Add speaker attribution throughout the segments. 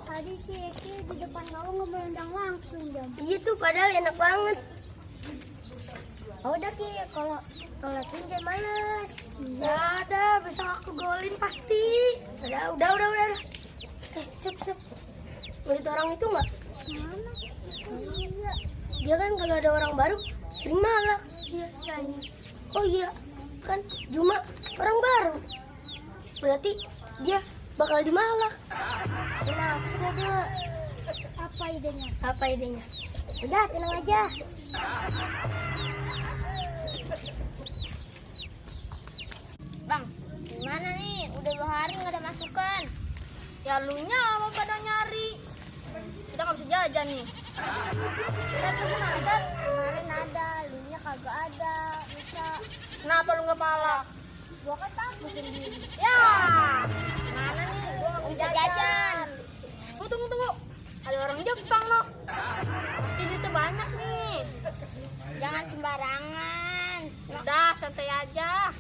Speaker 1: Tadi si Eki di depan kamu ngemelendang langsung jam.
Speaker 2: Iya tuh padahal enak banget.
Speaker 1: Oh, udah Ki, kalau tinggal males.
Speaker 2: Ya ada, besok aku golin pasti. Udah. Sep. Lihat orang itu nggak?
Speaker 1: Mana?
Speaker 2: Iya. Dia kan kalau ada orang baru sering malak.
Speaker 1: Iya, sayang.
Speaker 2: Oh iya, kan Juma orang baru. Berarti dia bakal dimalak.
Speaker 1: Kenapa dia? Apa idenya?
Speaker 2: Udah, tenang aja.
Speaker 1: Bang, gimana nih? Udah 2 hari nggak ada masukan. Ya lu nya mau pada nyari. Kita nggak bisa jajan nih. Kan kemarin ada, lu nya kagak ada. Bisa. Kenapa lu nggak malak? Gua kan takut sendiri. Ya, gimana nih? Gua nggak bisa jajan. Tunggu. Ada orang Jepang loh. Pasti duitnya banyak nih. Jangan sembarangan. Udah santai aja.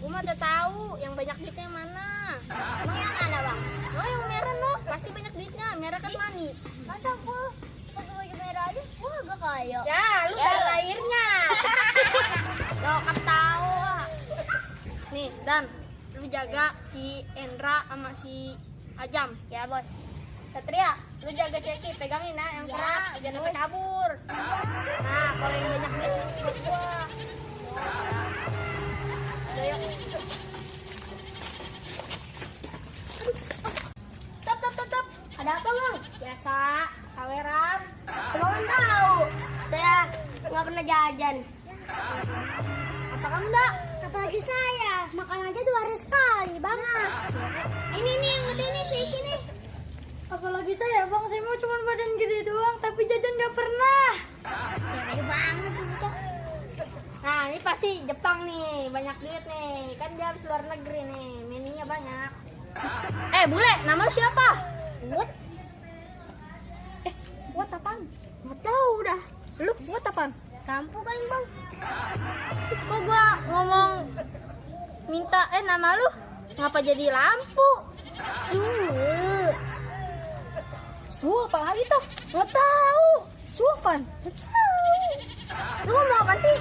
Speaker 1: Gue mah udah tahu yang banyak duitnya mana. Emang yang mana bang? Oh yang merah loh. Pasti banyak duitnya. Merah kan money. Masa gue pakai baju merah aja? Gue agak kaya. Ya lu dari lahirnya. Lo kan tahu. Nih Dan, lu jaga si Endra sama si Ajam. Ya bos. Satria, lu jaga si Eki, pegangin yang keras, jangan sampai kabur. Nah, kalau yang banyak duit buat gua. Udah yuk. Stop. Ada apa bang? Biasa, saweran.
Speaker 2: Abang kan tahu, saya nggak pernah jajan.
Speaker 1: Apa kamu enggak? Apalagi saya, makan aja 2 hari sekali bang. Ini nih yang gede nih si Eki nih.
Speaker 2: Apalagi saya mau cuma badan gede doang, tapi jajan nggak pernah.
Speaker 1: Gede banget tuh. Nah ini pasti Jepang nih, banyak duit nih. Kan dia habis luar negeri nih, mininya banyak. Bule, nama lu siapa? What?
Speaker 2: Buat apaan?
Speaker 1: Nggak tahu dah. Lu buat apaan? Sampo kan bang. Kok gua ngomong minta nama lu? Ngapa jadi lampu?
Speaker 2: Su apa lagi tuh? Nggak tahu. Su apaan?
Speaker 1: Lu ngomong apa sih?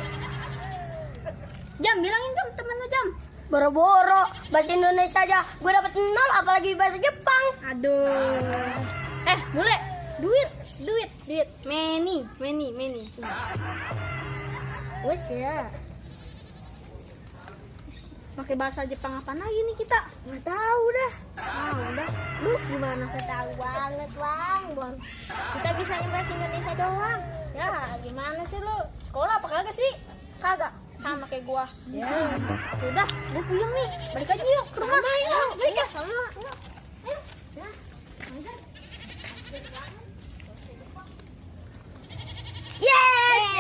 Speaker 1: Jam, bilangin Jam, temen lu Jam.
Speaker 2: Boro-boro bahasa Indonesia aja gue dapet 0, apalagi bahasa Jepang.
Speaker 1: Aduh. Bule, duit. Meni.
Speaker 2: Wes ya.
Speaker 1: Pakai bahasa Jepang apa lagi nih kita?
Speaker 2: Nggak tahu dah.
Speaker 1: Udah. Lu gimana?
Speaker 2: Tahu banget bang. Kita bisa bahasa Indonesia doang.
Speaker 1: Ya, gimana sih lu? Sekolah apa kagak sih? Kagak. Sama kayak gua.
Speaker 2: Ya.
Speaker 1: Udah, gua puyeng nih. Balik aja yuk ke rumah. Ayo, balik ya.
Speaker 2: Sama. Yes.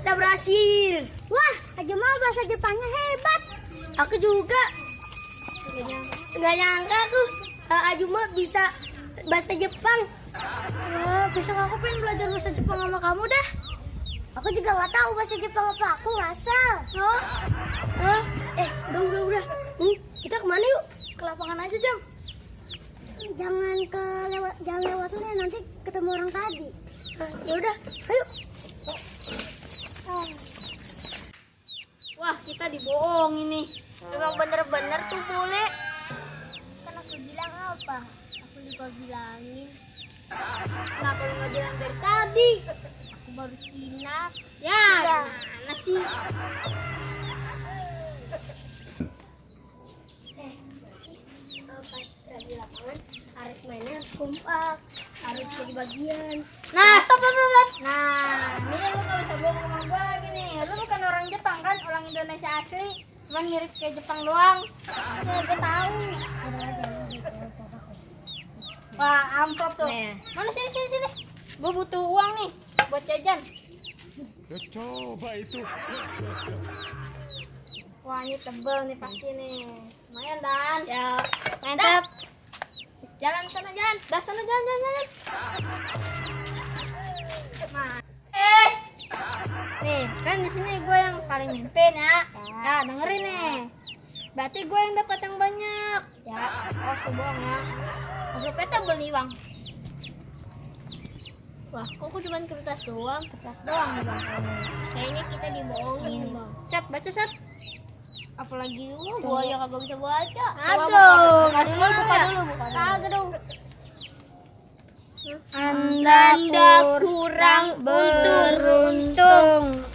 Speaker 2: Udah berhasil.
Speaker 1: Wah, aja mah bahasa Jepangnya hebat.
Speaker 2: Aku juga. Nggak nyangka aku Ajuma bisa bahasa Jepang.
Speaker 1: Wah, besok aku pengen belajar bahasa Jepang sama kamu dah.
Speaker 2: Aku juga nggak tahu bahasa Jepang apa. Aku ngasal. Udah. Kita kemana yuk?
Speaker 1: Ke lapangan aja Jam.
Speaker 2: Jangan lewat sini, nanti ketemu orang tadi. Ya udah, ayo.
Speaker 1: Wah, kita dibohongin nih.
Speaker 2: Emang bener-bener tuh bule.
Speaker 1: Kan aku bilang apa? Aku juga bilangin. Kenapa lu nggak bilang dari tadi? Aku baru sinak. Ya, gimana sih?
Speaker 2: Pas di lapangan harus mainnya harus kompak, harus jadi bagian.
Speaker 1: Nah, stop. Nah, ini lu gak bisa bohong sama gue lagi nih. Lu bukan orang Jepang kan? Orang Indonesia asli. Cuman mirip kayak Jepang doang. Ya, gue tahu. Wah, amplop tuh. Mana sini. Gue butuh uang nih buat jajan.
Speaker 3: Ya, coba itu.
Speaker 1: Wah, ini tebel nih pasti nih. Lumayan Dan.
Speaker 2: Ya,
Speaker 1: Mantap. Jalan sana, jalan. Dah sana, jalan. Nah. Nih, kan di sini gue yang paling mimpin ya. Ya, dengerin nih. Berarti gue yang dapat yang banyak. Ya, oh bohong ya. Grupnya beli bang. Wah, kok aku cuma kertas doang nih bang. Kayaknya kita dibohongin bang. Sep, baca sep. Apalagi gue yang kagak bisa baca. Aduh, ngasih dulu buka dulu. Kagak dong. Anda kurang beruntung.